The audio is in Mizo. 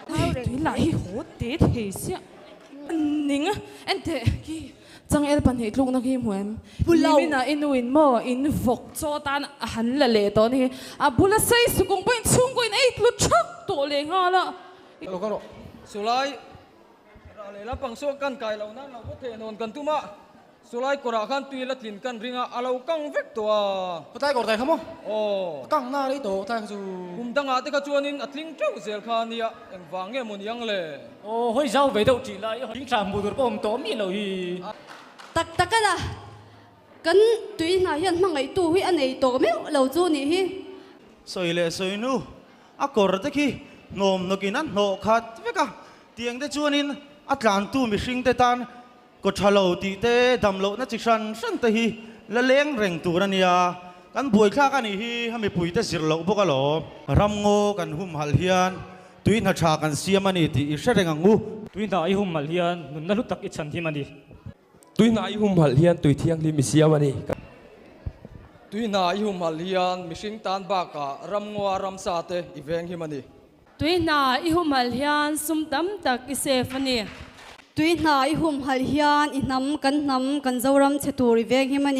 Tui lah hi haw te thei sia ning enteh khi changel pahnih tlukna khi hmu em? Nimin ah i nu in maw in vawk chaw tan a han la leh tawh a ni hi a bula sei sukung pawhin chhungkaw in ei tlu thak tawh leh nghal a. Lo ka rawh Sulai rah leh lampang saw kan kai lo nan lo vaw theh nawn kan tum a. Chulai kawrah khan tui la tlin kan ring a, a lo kang vek tawh a. Patlai kawr tai kha maw? Aw. A kang na rei tawh tlai kha chu. Kum dangah te kha chuanin a tling teuh zel kha a nia, engvang nge maw niang le? Aw, hawi zau ve deuh tih lai, thing thla hmuh tur pawh awm tawh mi lo hi. Tak tak a la, kan tui hna hian hmangaihtu hi a nei tawh meuh lo chu nih hi. Sawi leh sawi nu, a kawr te khi hnawm hnawkin a hnawh khat vek a, tiang te chuanin a tlantu mihring te tan Kaw tha lo tih te, dam lohna chi hran hran te hi la leng reng tur a nia. Kan buaithlak a nih hi a mipuite zir loh bawk alawm. Ramngaw kan humhalh hian tui hna tha kan siam a ni tih i hre reng ang u. Tui hna i humhalh hian nunna hlu tak i chhan him a ni. Tui hna i humhalh hian tui thianghlim i siam a ni. Tui hna i humhalh hian mihring tan bakah ramngawa ramsa te i veng him a ni. Tui hna i humhalh hian sum tam tak i save a ni. Tui hna i humhalh hian i hnam, kan hnam, kan Zoram chhe tur i veng him a ni.